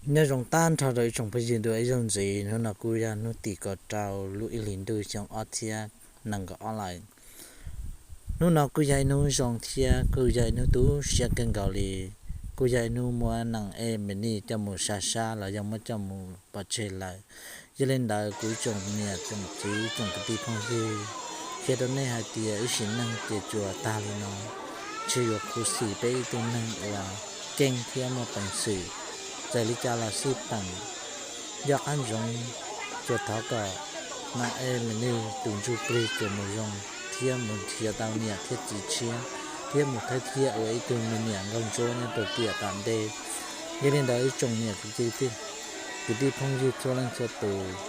Nyob zoo tag nrho rau ib tsoom phooj ywg dua ib zaug ntxiv, hnub no kuj yog hnub tim kaum rau lub ib hlis ntuj xyoo ob txhiab nees nkaum ob lawm. Hnub no kuj yog ib hnub zoo thiab kuj yog ib hnub tu siab kawg nkaus li, kuj yog ib hnub muab nees ej me nij coj mus sab sab los yog muab coj mus pov tseg lawm. Yog li ntawd kuv ib tsoom niam tsoom txiv tsoom kwv tij phooj ywg, qhia rau nej hais tias ib sim neej ces tsuas tag li no, tsis yuav khuv xim peb ib tug neeg uas keej thiab muaj peev xwm. Txawm li cas los xij peem, yog qab ntsoov tsuas thov kom nees ej me nij tus ntsuj plig tsuas mus zoo thiab mus nrhiav tau niam thiab txiv tshiab, thiab mus thawj thiab ua ib tug me niam nkauj ntsuab nyob rau tiam tom ntej. Yog li ntawd ib tsoom niam kwv tij phooj ywg txhua leej txhua tus,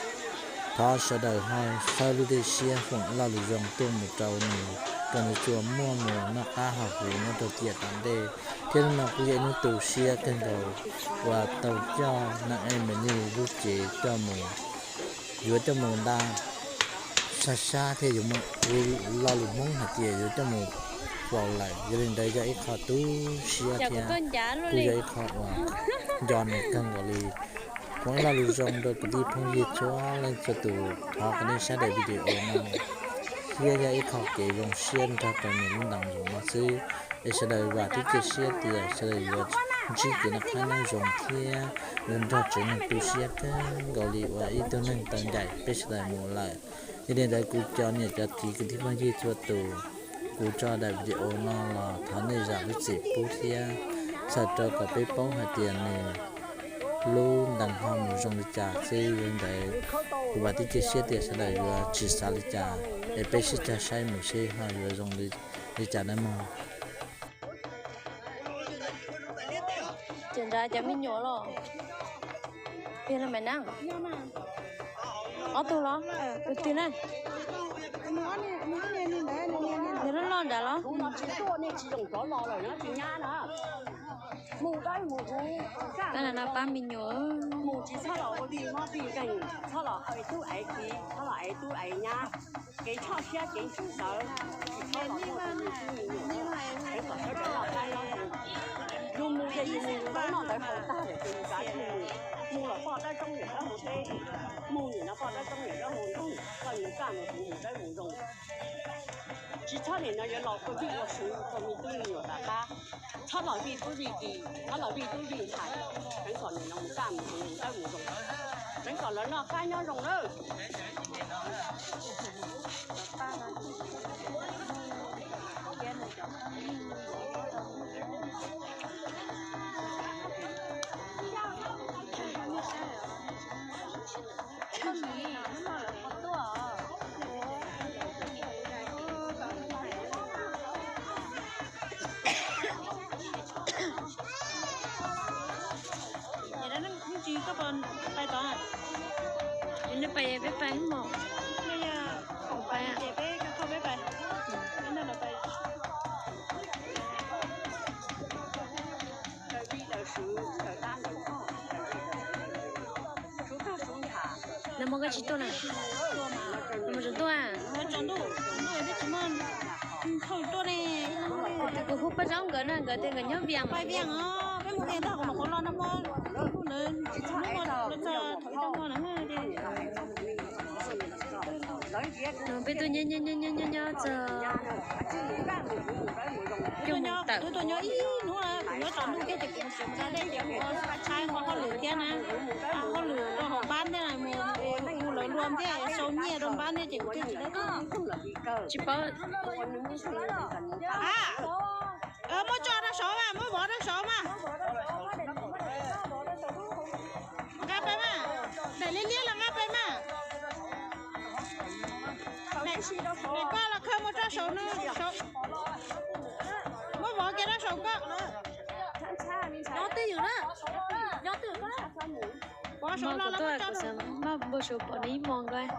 thov sawv daws ho txhawb lub dej siab foom ib lo lus zoo tuaj mus rau nws, kom nws tsuas muaj mus noj qab haus huv nyob rau tiam tom ntej. Thiab hnub no kuj yog ib hnub tu siab kawg nkaus uas tau coj nees ej me nij lub cev coj mus, yuav coj mus nta sab sab thiab yuav mus ua lo lus Hmoob hais tias yuav coj mus faus lawm. Yog li ntawd yog ib qho tu siab thiab kuj yog ib qho uas nco nws kawg nkaus li. Foom ib lo lus zoo rau kwv tij phooj ywg txhua leej txhua tus, thov kom nej saib daim video no thiab yog ib qho kev zoo siab nrog rau nws lub ntees zoo no xwb. Es sawv daws vam thiab cia siab tias sawv daws yuav ntsib kev noj qab nyob zoo thiab yuav nrog tsev neeg tu siab kawg nkaus li uas ib tug neeg tau ncaim peb sawv daws mus lawm. Yog li ntawd kuv cov niam cov txiv kwv tij phooj ywg txhua tus, kuv tso daim video no los thov nej zam lub txim pub thiab txhawm rau kom peb paub hais tias nws lub ntees ho mus zoo li cas xwb. Yog li ntawd kuv vam thiab cia siab tias sawv daws yuav tsis xav li cas, es peb sib cog saib mus seb ho yuav zoo li cas nawb mog. Ces nrad cov me nyuam los, tiag no maiv na. Ob tug los, tus twg na? Nws loj loj nrad los? Mus dawb mus huv, no pab me nyuam. Mus tsis txhob los ua vij mob vij nkeeg, txhob los ua tub aiv kiv, txhob los aiv tub aiv nyab. Kev choj siab kev ntswv tawv, tsis txhob los muaj tus me tub me nyuam, kom sawv daws noj qab nyob zoo. Yus mus ces yus mus yus noj ntawd haus tag lawm ces yus kav tsij mus. Mus los poj dawb roob niam dawb hauv teb, mus niam no poj dawb roob niam dawb hauv nroog, koj mus kaj mus huv mus dawb mus zoo. Tsis txhob nim no yuav los ua vij ua sw rau me tub me nyuam tom qab. Txhob los vij tub vij kiv, txhob los vij tub vij ntxhais. Tseev kom nim no mus kaj mus huv mus dawb mus zoo, tseev kom lawv noj qab nyob zoo nawb. Tsis koj pais tod, nej pais peb pais mos, pais, peb pais. Nag hmo koj tsis tuaj na? Nag hmo tseem tuaj a? Tseem tuaj, tseem tuaj, tsis muaj hauj tuaj ne. Kuv hu Paj Zaub nkawd na, nkawd tias nkawd nyob Vias. Paj Vias os, peb mus Vias tag qhov no qhov los nag hmo, hnub ntawd tsis txog, thaum ib tag hmo na. Peb tuaj nyob nyob nyob nyob txog coj mus tawm. Kuv tuaj nyob ib hnub na, kuv nyob tsaus ntuj thiab ces kuv tsis mus da dej ces kuv ua subscribe qhov hauj lwm thiab na, hauj lwm rau hauv npab thiab na, mus hu lawv luam thiab sau nyiaj rau npab thiab ces kuv thiaj tsis da dej. Tsis paub. Muab tso rau saud mas, muab vov rau saud mas. Nqa pais mas, daim liab liab los nqa pais mas. Daim koj los khawb mus rau saud no, muab vov kiag rau saud koj. Nyob twj ywm na, nyob twj ywm koj na. Pov saud los, maj npau suav pom nws ib hmo nkaus.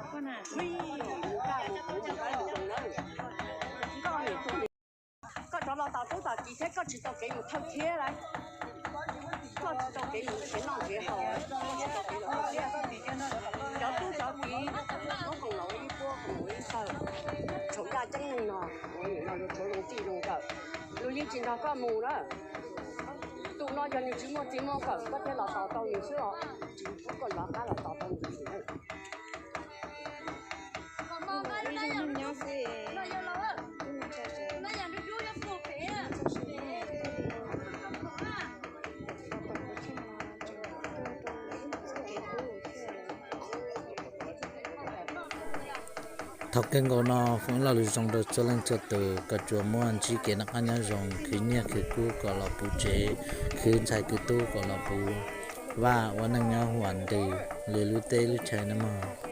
Koj rov los tom tub tom kiv thiab koj tsis tau kev mus thawj thiab lauj. Koj tsis tau kev mus nrhiav noj nrhiav haus, koj tsis tau kev los thawj thiab. Cov tub cov kiv muab koom los ua ib puab koom los ua ib tawg, tshaum ncaj ceeb neeg no, ua nim no yuav tshuav zoo txij zoo nkawm, luag yeej tsis nrog koj mus na. No yog nws tsis muaj txiv muaj nkawm koj thiaj los tos tau nws xwb os, tsis pub koj nrov qab los tos tau nws. Thaum kawg nkaus no foom ib lo lus zoo rau txhua leej txhua tus kom tsuas muaj ntsib kev noj qab nyob zoo, khwv nyiaj khwv kub kom los puv tsev, khwv ntxhais khwv tub kom los puv vaj, ua neej nyob huam ntws li lub teb lub chaw no mog.